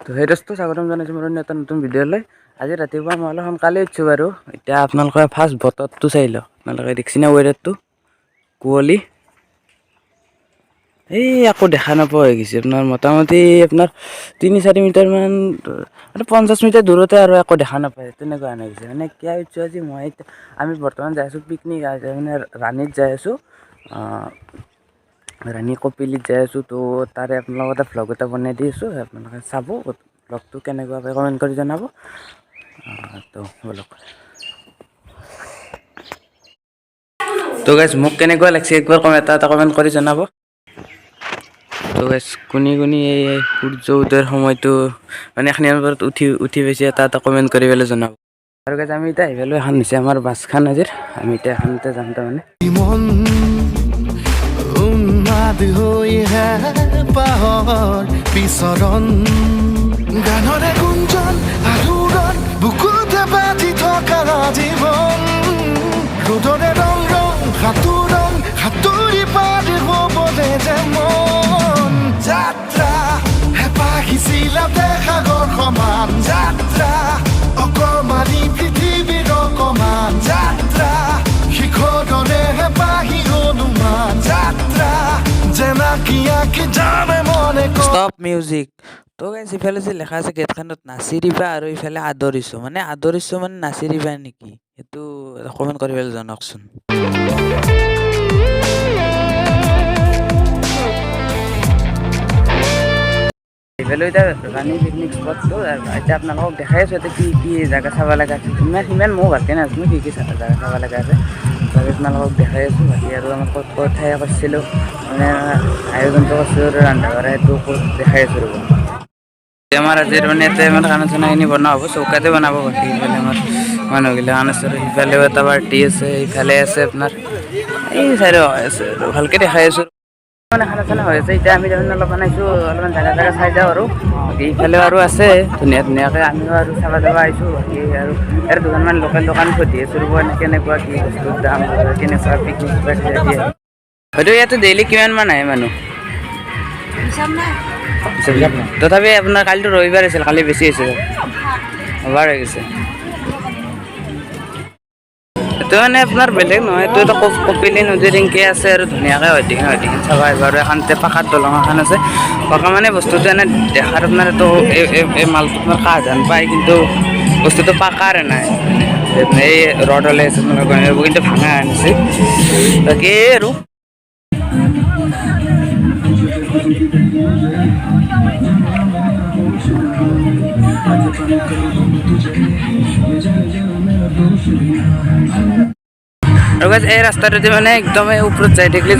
তো সেই দোস্ত, স্বাগতম জনাইছোঁ মোৰ অন্য এটা নতুন ভিডিঅ'লৈ। আজি ৰাতিপুৱা মই অলপ সোনকালে উঠিছোঁ বাৰু। এতিয়া আপোনালোকে ফাৰ্ষ্ট বতৰটো চাই লওক। আপোনালোকে দেখছি না ৱেডাৰটো? কুঁৱলী, এই একো দেখা নোপোৱা হৈ গৈছে। আপোনাৰ মোটামুটি আপোনাৰ 3-4 মিটাৰমান, মানে 50 মিটাৰ দূৰতে আৰু একো দেখা নাপায়, তেনেকুৱা হেন হৈ গৈছে। মানে কিয় উঠিছোঁ আজি মই? এতিয়া আমি বৰ্তমান যাই আছোঁ পিকনিক, মানে ৰাণীত যাই আছোঁ, ৰাণী কপিলিত যাই আছোঁ। তো তাৰে আপোনালোকক এটা ভ্লগ এটা বনাই দি আছোঁ, আপোনালোকে চাব। ভ্লগটো কেনেকুৱা পায় কমেণ্ট কৰি জনাব। তো ব'লক। তো গাইজ, মোক কেনেকুৱা লাগিছে একবাৰ কম এটা এটা কমেণ্ট কৰি জনাব। তো গাইজ, কোনি কোনি এই সূৰ্য উদয়ৰ সময়টো মানে এখিনি ওপৰত উঠি উঠি পাইছে, এটা এটা কমেণ্ট কৰি পেলাই জনাব। আৰু গাইজ, আমি এতিয়া আহি পালোঁ। এখন হৈছে আমাৰ বাছখন আজিৰ। আমি এতিয়া এখনতে যাম তাৰমানে। মন উন্মাদ হৈ হেঁপাহৰ বিচৰণ, গানৰে গুঞ্জন, আলোড়ন বুকুতে বাজি থকা জীৱন, ৰ'দৰে ৰং ৰং সাঁতোৰণ, সাঁতুৰি পাৰ হ'বলে যে মন। যাত্ৰা হেঁপাহ সিঁচিলাতে সাগৰ সমান, যাত্ৰা অকমানি পৃথিৱীৰ অকমান, যাত্ৰা শিখৰৰে হেঁপাহি হনুমান, যাত্ৰা যেনাকি আঁকি যামে মনে। Stop music. তো গাইজ, ইফালে যে লেখা আছে গেটখনত "নাচি দিবা" আৰু ইফালে "আদৰিছোঁ", মানে আদৰিছোঁ মানে নাচি দিবা নেকি, সেইটো কমেণ্ট কৰি পেলাই জনাওকচোন। এইফালে এতিয়া ৰাণী পিকনিক স্পটটো এতিয়া আপোনালোকক দেখাই আছোঁ। ইয়াতে কি কি জেগা চাব লগা আছে, সিমান সিমান ময়ো ভালকৈ নাজানো কি কি জেগা চাব লগা আছে। তথাপি আপোনালোকক দেখাই আছোঁ। বাকী আৰু আমাৰ ক'ত ক'ত ঠাই কৰিছিলোঁ, মানে আয়োজনটো কৰিছিলোঁ আৰু ৰন্ধা বঢ়া, সেইটো ক'ত দেখাই আছোঁ, ৰ'ব। আমাৰ আজিৰ মানে ইয়াতে আমাৰ খানা চানাখিনি বনোৱা হ'ব, চৌকাতে বনাব। বাকী ইফালে আমাৰ মানুহগিলাখান আছে আৰু সিফালেও এটা পাৰ্টি আছে, ইফালে আছে আপোনাৰ এই চাইডে আছে আৰু ভালকৈ দেখাই আছোঁ। মানে খানা চানা হৈ আছে। এতিয়া আমি তাৰমানে অলপমান আহিছোঁ, অলপমান জেগা জেগা চাই যাওঁ আৰু। বাকী ইফালেও আৰু আছে ধুনীয়া ধুনীয়াকৈ, আমিও আৰু চাব যাব আহিছোঁ। বাকী আৰু ইয়াৰ দুখনমান লোকেল দোকান সুধি আছোঁ ৰ'ব, এনে কেনেকুৱা কি বস্তুৰ দাম, কেনেকুৱা পিকনিক। হয়তো ইয়াতে ডেইলি কিমান মান আহে মানুহ? তথাপি আপোনাৰ কালিতো ৰবিবাৰ আছিল, কালি বেছি হৈছে, অভাৰ হৈ গৈছে। এইটো মানে আপোনাৰ বেলেগ নহয়, এইটো এটা কপিলী নদীৰ এনেকে আছে আৰু ধুনীয়াকৈ হৈ দেখি চাব আহিব। আৰু এখন পাকাত দলং এখন আছে। পাকা মানে বস্তুটো এনে দেখাত আপোনাৰ এইটো এই মালটো আপোনাৰ কাঠ ধান পায়, কিন্তু বস্তুটো পাকাৰে নাই। মানে এই ৰড হ'লে আছে আপোনালোকৰ, কিন্তু ভাঙা আনিছে। বাকী আৰু আৰু guys, এই ৰাস্তাটোতে মানে একদম এই ওপৰত যাই থাকিলে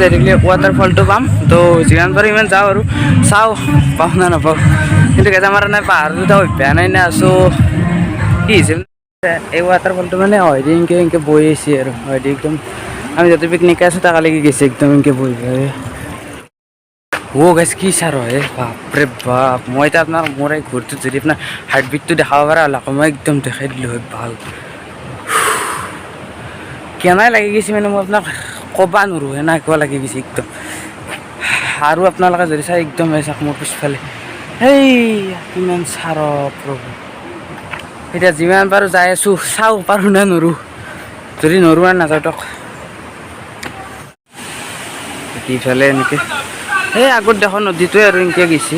ৱাটাৰফলটো পাম। তো যিমান পাৰোঁ সিমান যাওঁ আৰু চাওঁ পাওঁ না নাপাওঁ। কিন্তু guys, আমাৰ নাই পাহাৰটো অভ্যাস নাই না। চ' কি হৈছে, এই ৱাটাৰফলটো মানে হয়দি এনেকে এনেকে বৈ আহিছে আৰু হয়দি একদম আমি যাতে পিকনিক আছোঁ তাকালৈকে গৈছে, একদম এনেকে বৈ বৈ। অ' গাইজ, কি চাৰ হে, বাপৰে বাপ! মই এতিয়া আপোনাৰ মোৰ এই ঘৰটোত যদি আপোনাৰ হাৰ্টবিটটো দেখাব পৰা হ'লে আকৌ মই একদম দেখাই দিলোঁ হয়। ভাল কেনাই লাগি গৈছে, মানে মই আপোনাক ক'বা নোৱাৰোঁ, সেনেকুৱা লাগি গৈছে একদম। আৰু আপোনালোকে যদি চাই, একদম এই চাওক মোৰ পিছফালে, সেই কিমান চাৰ প্ৰভু! এতিয়া যিমান পাৰোঁ যাই আছোঁ, চাওঁ পাৰোঁ নে নোৱাৰোঁ। যদি নোৱাৰোঁ আৰু নাযাওঁ তক। ইফালে এনেকে এই আগত দেখোন নদীটোৱে আৰু এনেকে গৈছে।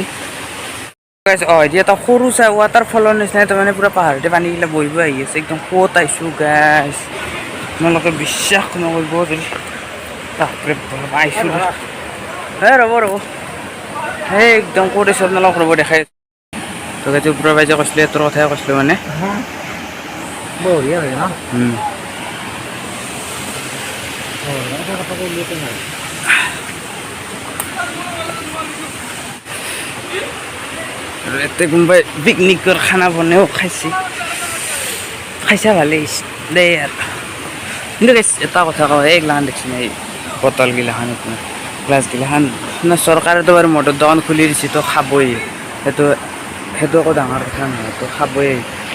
অঁ, এতিয়া এটা সৰু চাই ৱাটাৰফলৰ নিচিনা, তাৰমানে পূৰা পাহাৰতে পানীগিলা বৈ বৈ আহি আছে। একদম ক'ত আহিছোঁ গাইজ, আপোনালোকে বিশ্বাস নকৰিব যদি। বাপৰে বাপ, আহিছোঁ। হে ৰ'ব ৰ'ব, সেই একদম ক'ত আছোঁ আপোনালোকক ৰ'ব দেখাই। তো গাইজ, ওপৰৰ পৰা যে কৈছিলোঁ, এইটোৰ কথাই কৈছিলোঁ মানে। বঢ়িয়া হয় ন? এটা কথা ক'লে নাই। আৰু ইয়াতে কোনোবাই পিকনিকৰ খানা বনাইও খাইছে, খাইছা ভালেই হৈছে দেই। আৰু কিন্তু guys, এটা কথা কওঁ, এইগিলাখান দেখছি এই বটলগিলাখান, আপোনাৰ গ্লাছগিলাখান আপোনাৰ চৰকাৰেতো বাৰু মদৰ দোকান খুলি দিছে, তো খাবই, সেইটো সেইটো একো ডাঙৰ কথা নহয়, তো খাবই।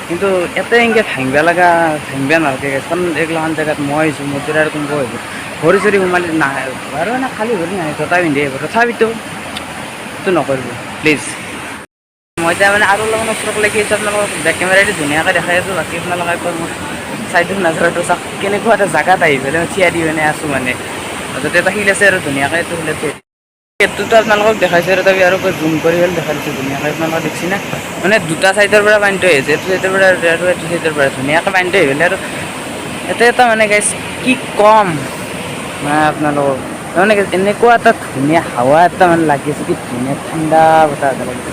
কিন্তু ইয়াতে এনেকৈ ভাঙিব লগা, ভাঙিব নালাগে guys। কাৰণ এইগিলাখান জেগাত মই আহিছোঁ, মোৰ দৰে আৰু কোনোবা আহিব, ভৰি চৰি সোমালে নাহে আৰু এনে খালী ভৰি নাহে, জোতা পিন্ধি আহিব। তথাপিতো সেইটো নকৰিব প্লিজ। মই এতিয়া মানে আৰু অলপমান ওচৰত লাগি আছোঁ, আপোনালোকক বেক কেমেৰাটো ধুনীয়াকৈ দেখাই আছোঁ। বাকী আপোনালোকে একবাৰ মোৰ চাইডৰ নাজাৰাটো চাওক, কেনেকুৱা এটা জেগাত আহি পেলাই মই থিয় দি মানে আছোঁ। মানে মাজতে এটা শিল আছে আৰু ধুনীয়াকৈ এইটো শিলত থিয় দি গেটটোতো আপোনালোকক দেখাইছোঁ আৰু তথাপি আৰু জুম কৰি পেলাই দেখাই দিছোঁ ধুনীয়াকৈ। আপোনালোকে দেখছি না, মানে দুটা চাইডৰ পৰা পানীটো আহিছে, এইটো চাইডৰ পৰা আৰু এইটো চাইডৰ পৰা ধুনীয়াকৈ পানীটো আহি পেলাই। আৰু ইয়াতে এটা মানে গাইছ কি ক'ম মানে আপোনালোকক, তাৰমানে এনেকুৱা এটা ধুনীয়া হাৱা এটা মানে লাগিছে, কি ধুনীয়া ঠাণ্ডা বতাহ এটা লাগিছে,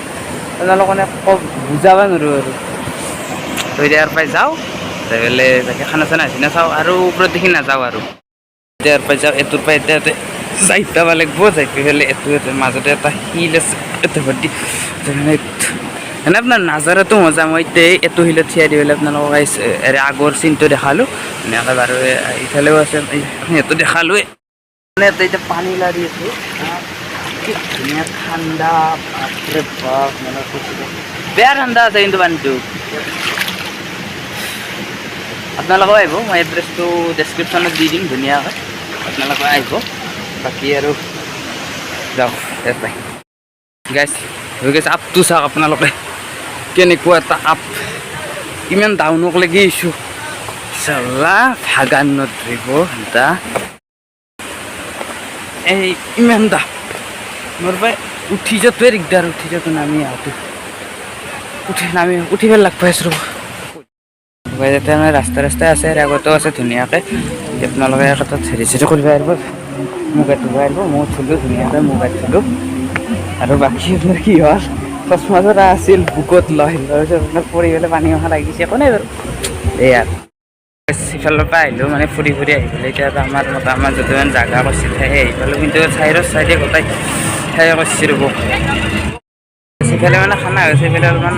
আপোনালোক মানে বুজাব নোৱাৰোঁ আৰু। তো এতিয়া ইয়াৰ পৰাই যাওঁ, যাই পেলাই বাকী খানা চানা হৈছে নে চাওঁ, আৰু ওপৰত দেখি নাযাওঁ আৰু। এতিয়া ইয়াৰ পৰাই যাওঁ, এইটোৰ পৰা এতিয়া ইয়াতে যাই যাব লাগিব, যাই পেলাই এইটো ইয়াতে মাজতে এটা শিল আছে, এইটো ভৰ্তি মানে মানে আপোনাৰ নাজাৰাটো মজা। মই এতিয়া এইটো শিলত থিয় দি পেলাই আপোনালোকক ইয়াৰে আগৰ চিনটো দেখালোঁ ধুনীয়াকৈ। বাৰু ইফালেও আছে, সেইটো দেখালোৱে। মানে ইয়াতে এতিয়া পানী লাৰি আছোঁ, কি ধুনীয়া ঠাণ্ডা, বাপৰে বাপ, মানে বেয়া ঠাণ্ডা আছে কিন্তু পানীটো। আপোনালোকেও আহিব, মই এড্ৰেছটো ডেছক্ৰিপশ্যনত দি দিম ধুনীয়াকৈ, আপোনালোকে আহিব। বাকী আৰু যাওক ইয়াৰ পৰাই গাইছ হৈ গৈছে। আপটো চাওক আপোনালোকে, কেনেকুৱা এটা আপ, ইমান ডাউনক লাগি আহিছোঁ। চালা ভাগানত ধৰিব এটা এই ইমান দা মোৰ পৰাই উঠি যোৱাটোৱে দিগদাৰ, উঠি যোৱাটো নামি অহাটো, উঠি নামি উঠি পেলাই লাগ পাই আছোঁ ৰ'ব। ইয়াতে মানে ৰাস্তা ৰাস্তাই আছে, ইয়াৰ আগতেও আছে ধুনীয়াকৈ। আপোনালোকে তাত হেৰি চেৰি কৰিব পাৰিব, মুখ হাত ধুব পাৰিব। ময়ো ধুলোঁ ধুনীয়াকৈ, মুখ হাত ধুলোঁ। আৰু বাকী আপোনাৰ কি হ'ল, চশমা জোৰা আছিল বুকত লৈ, তাৰপিছত আপোনাৰ পৰি পেলাই পানী অহা লাগিছে, একো নাই বাৰু। এইয়া সিফালৰ পৰা আহিলোঁ, মানে ফুৰি ফুৰি আহি পেলাই এতিয়া আমাৰ মতে আমাৰ য'ত ইমান জাগা কৰিছিল সেই আহি পালোঁ, কিন্তু চাইডৰ চাইডে গোটেই সেই কৰিছে ৰ'ব। সিফালে মানে খানা হৈছে, সেইফালে অলপমান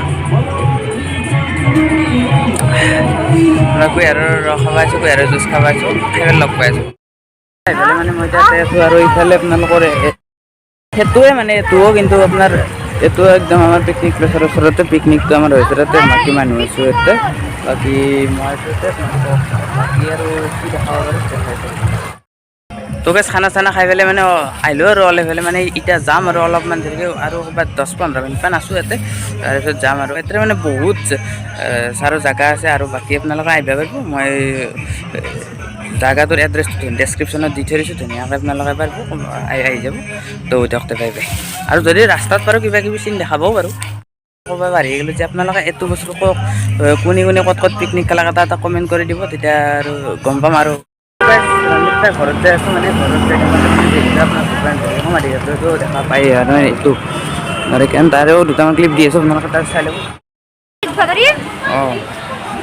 কুঁহিয়াৰৰ ৰস খাব আহিছোঁ, কুঁহিয়াৰৰ জুচ খাব আহিছোঁ, সেইফালে লগ পাই আছোঁ। সেইফালে মানে মই তাতে আছোঁ আৰু ইফালে আপোনালোকৰ সেইটোৱে মানে এইটোও কিন্তু আপোনাৰ এইটো একদম আমাৰ পিকনিক প্লেচৰ ওচৰতে পিকনিকটো আমাৰ হৈছে, তাতে বাকী মানুহ আছোঁ ইয়াতে, বাকী মই আছোঁ ইয়াতে। বাকী আৰু কি দেখাব পাৰোঁ দেখাইছোঁ। তো গাইছ খানা চানা খাই পেলাই মানে আহিলোঁ আৰু অলপ পেলাই মানে এতিয়া যাম আৰু অলপমান দেৰিকৈ আৰু ক'ৰবাত 10-15 মিনিটমান আছোঁ ইয়াতে, তাৰপিছত যাম আৰু। ইয়াতে মানে বহুত চাৰো জেগা আছে আৰু বাকী আপোনালোকে আহিব পাৰিব। মই জাগাটোৰ এড্ৰেছটো ডেছক্ৰিপশ্যনত দি থৈ দিছোঁ, ধুনীয়াকৈ আপোনালোকে পাৰিব আহি যাব। তো দিয়ক বাই বাই। আৰু যদি ৰাস্তাত পাৰোঁ কিবা কিবি চিন দেখাবও পাৰোঁ। ক'ব পাৰি গ'লোঁ যে আপোনালোকে এইটো বস্তু কওক, কোনে কোনে ক'ত ক'ত পিকনিক খালা এটা এটা কমেণ্ট কৰি দিব, তেতিয়া আৰু গম পাম। আৰু ঘৰত যাই আছোঁ, মানে ঘৰত যাই আপোনাৰ দেখা পায় আৰু এইটো আৰু তাৰেও দুটামান ক্লিপ দি আছোঁ, আপোনালোকে তাত চাই ল'ব। অঁ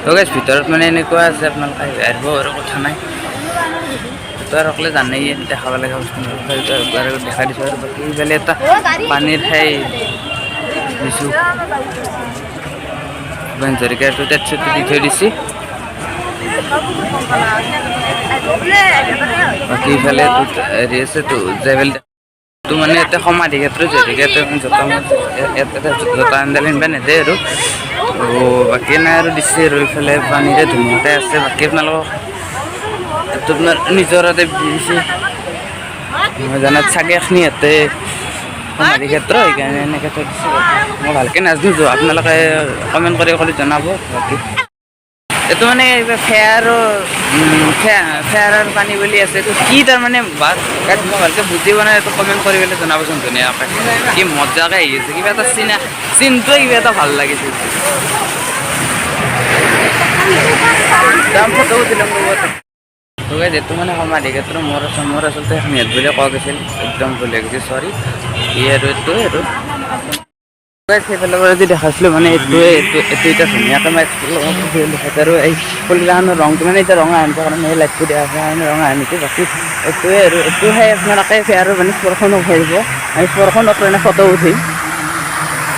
তো গাইছ ভিতৰত মানে এনেকুৱা আছে, আপোনালোকে আহিব আৰু কথা নাই, তো আৰু অকলে জানেই দেখাব লগা বস্তু দেখাই দিছোঁ। আৰু বাকী ইফালে এটা পানীৰ সেই দিছোঁ, ভূপেন হাজৰিকাৰটো টেটচুটো দি থৈ দিছে। বাকী ইফালে হেৰি আছে তো যাই তো মানে ইয়াতে সমাধি ক্ষেত্ৰ যিহেতুকে ইয়াতে জোতা ইয়াতে জোতা এণ্ডেল কিনিব নেদে আৰু। তো বাকী নাই আৰু দিছে আৰু ইফালে পানীৰে ধুনীয়াকৈ আছে। বাকী আপোনালোকক এইটো আপোনাৰ নিজৰাতে দিছে, মই জনাত চাগে এখিনি ইয়াতে সমাধি ক্ষেত্ৰ, সেইকাৰণে এনেকৈ থৈ দিছে। মই ভালকৈ নাজানো, আপোনালোকে কমেণ্ট কৰি কৰি জনাব। বাকী এইটো মানে ফেয়াৰৰ পানী বুলি আছে, এইটো কি তাৰমানে মই ভালকৈ বুজি পোৱা নাই, এইটো কমেণ্ট কৰি পেলাই জনাবচোন ধুনীয়াকৈ। কি মজাকৈ আহি আছে, কিবা এটা চিনটোৱে কিবা এটা ভাল লাগিছে। দাম ফটো উঠিলাম এইটো মানে সমাধি ক্ষেত্ৰ। মোৰ আচলতে সেইখিনি বুলি কোৱা গৈছিল, একদম ভুল হৈ গৈছে, চৰি। ই আৰু এইটোৱে আৰু সেইফালৰ পৰা যি দেখাইছিলোঁ মানে এইটোৱে এইটো এইটো এতিয়া ধুনীয়াকৈ মই দেখাইছোঁ। আৰু এই ফুলগিলাখনৰ ৰংটো মানে এতিয়া ৰঙা আনিছে, কাৰণ এই লাইটটো দিয়া আছে কাৰণে ৰঙা আনিছে। বাকী এইটোৱে আৰু এইটো সেই আপোনালোকে আৰু মানে স্পৰ্শ নকৰিব, আমি স্পৰ্শ নকৰে ফটো উঠিম।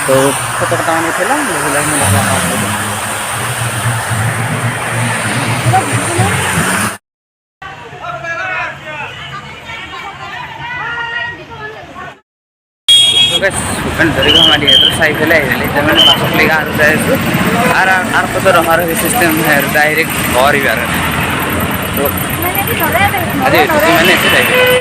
তো ফটো কেইটামান উঠিলাম, ভূপেন হাজৰিকা সমাধি ক্ষেত্ৰ চাই পেলাই আহি পেলাই এতিয়া মানে বাছত লেগা আৰু যাই আছোঁ। আৰু আৰু ক'তো ৰখাৰ চিষ্টেম নাই আৰু ডাইৰেক্ট ঘৰ এইবাৰ। তো আজি ইমানে আছে যাই পেলাই।